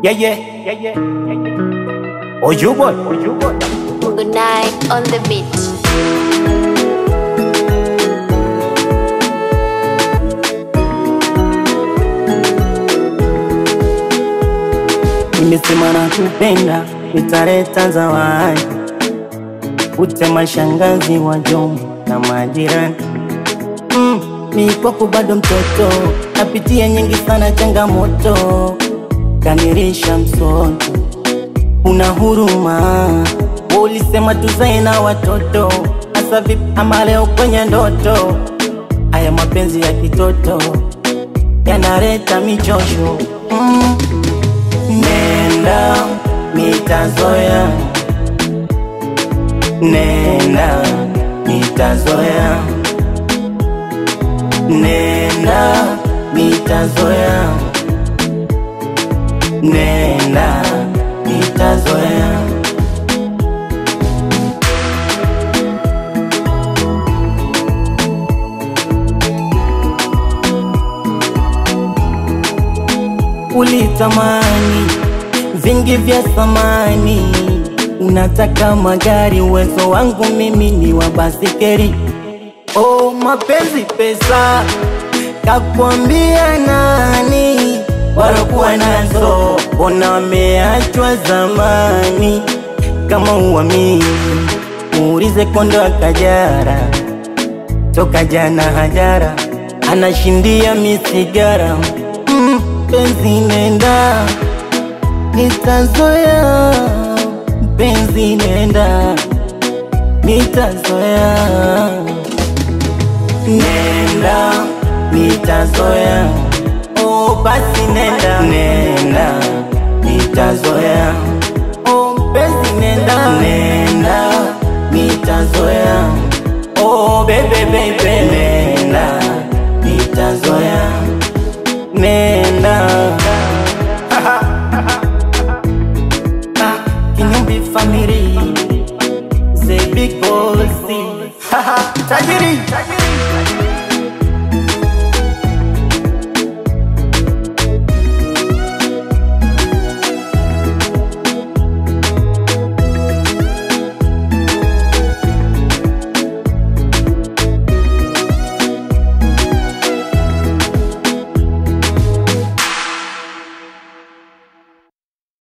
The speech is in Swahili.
Yeah, yeah, yeah, yeah, yeah. Oh, you boy, oh, you boy. Good night on the beat. Nimesema nakupenda, nitaleta zawadi, utema shangazi wa jomba na majirani. Mi kwako bado mtoto, napitia nyingi sana changamoto, kanirisha msoto, una huruma. Ulisema tuzae na watoto, hasa vipi ama leo kwenye ndoto? Haya mapenzi ya kitoto yanaleta michosho. Nenda nitazoea, nenda nitazoea, nenda nitazoea, nenda nitazoea. Ulitamani vingi vya thamani, unataka magari, uwezo wangu mimi ni wa basikeli. Oh, mapenzi pesa, kakwambia nani? Walokuwa nazo ona wameachwa zamani. Kama uamini uulize kondo akajara, toka jana hajara anashindia misigara. Mpenzi nenda nitazoea, mpenzi nenda nitazoea, nenda nitazoea. Oh basi nenda, nenda nitazoea. Oh mpenzi nenda, nenda nitazoea. Oh baby baby nenda nitazoea, nenda. Kinyumbi family, the big boss. Tajiri.